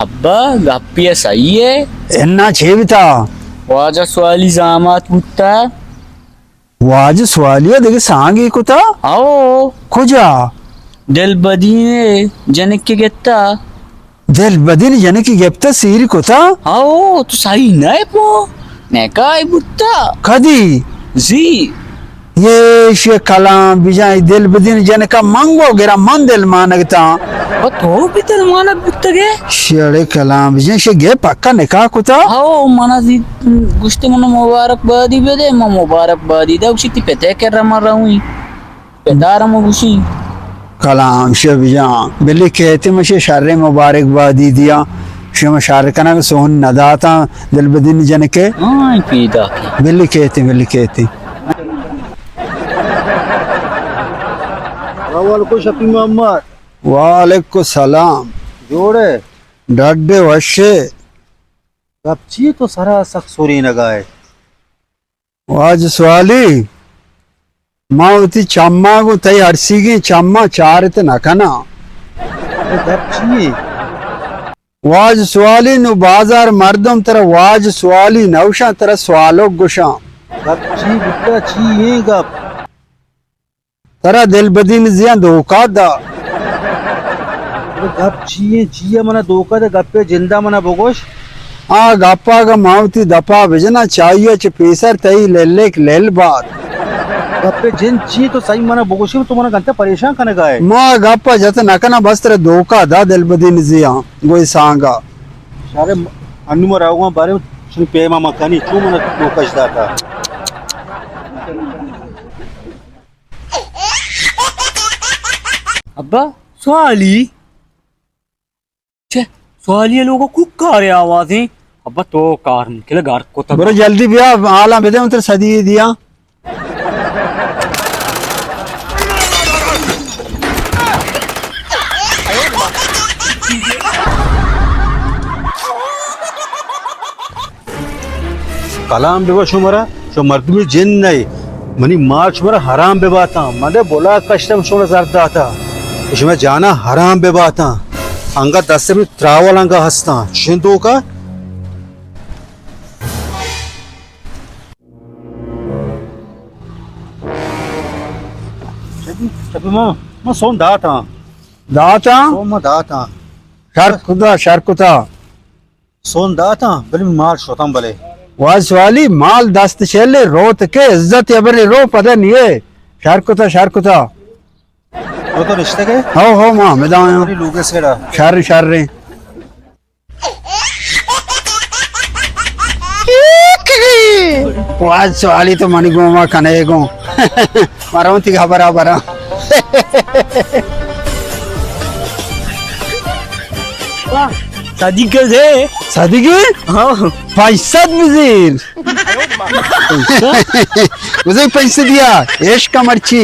ابا، گپی ء صحیح ہے۔ انا چے بیتا؟ واجہ سوالی زامات بوتا۔ واجہ سوالی ء دگہ سانگے کتا؟ آؤ۔ کجا؟ دل بدین جنک کے گتا۔ دل بدین جنک کے گپتا سیر کتا؟ آؤ، تو صحیح نہ ہے پو۔ نکاح بوتا۔ کدی؟ زی۔ یہ شی کلام بجائے دل بدین جنکا منگو گرا من دل مانگتا۔ و تو بھی دل مانگ بوتگے؟ شیڑے کلام بجائے شی گے پکا نکاح کتا؟ ہاو، منا زی گشتے منا مبارک بادی بدے، ما مبارک بادی دا، گشی تی پتے کر ما رہوی۔ پتار ہم گوشی۔ کلام شپ جان، بلی کہتے مشے شر مبارک بادی دیا، شما شر کنگ سہن نداتا دل بدین جنکے۔ ہاں، پیدا کی۔ بلی کہتے، بلی کہتے۔ السلام علیکم شفیع محمد۔ وعلیکم السلام۔ جوڑے؟ ڈڈے وشے۔ گپ چی تو سرا سخت سورینگا ہے؟ واجہ سوالی، ما وتی چماں گوں تئی ارسیگیں چماں چارت نہ کناں۔ اے گپ چی یے؟ واجہ سوالی، نوں بازار مردم ترا واجہ سوالی نہ گوشاں، ترا سوالوک گوشاں۔ گپ چی بوتا، چی ایں گپ؟ ترا دلبدین زیاں دھوکا دا۔ ارے گپ چی ایں؟ چی ء منا دھوکا دے؟ گپے جندا منا بگوش۔ آ گپا گا ما وتی دپا بجناں، چاہیے چہ پیسر تئی للیک لل بات۔ گپے جند چی؟ تو سہی منا بگوشی، تو منا گنتا پریشان کنگا ہے۔ ما گپا جت نہ کناں، بس ترا دھوکا دا دلبدین زیاں گوئی سانگا۔ ارے انو ما راوگاں بارے چنی پیما مکانی، چون منا دھوکش داتا؟ ابا، سوالی؟ چہ سوالی لوگو کوکارے آوازیں؟ ابا تو کار نکلے گار کو تک۔ برو جلدی بیا، حالاں بدے، من تر صدی دیا۔ کلام بہ بات شمارا، شما مردمی جن نئے۔ منی مال شمارا حرام بہ باتاں۔ من بلا کشتم شمارا زر داتا۔ شما جانا حرام بہ باتاں۔ انگا دست میں تراول انگا ہستاں۔ چشیں دھوکا؟ شبی ما، ما سون داتاں۔ داتاں؟ سون ما داتاں۔ شر کتا، شر کتا۔ سون داتاں، بلے مال شتاں بلے۔ واجہ سوالی، مال دست چلے، روت کے عزت یا برے رو پدہ نیے۔ شر کتا، شر کتا۔ تو تو رشتہ کے؟ ہو، ہو، ما ہمدا آیاں۔ لوگے سیڑا۔ شر، شر رے۔ واجہ سوالی تو منی گوما کنے گوں۔ مروں تی خبر آ براں۔ واہ، صدیق دے۔ صدیقی؟ ہاں۔ پنچ سد بزیر۔ بزیر پنچ سد دیا، عشق مرچی۔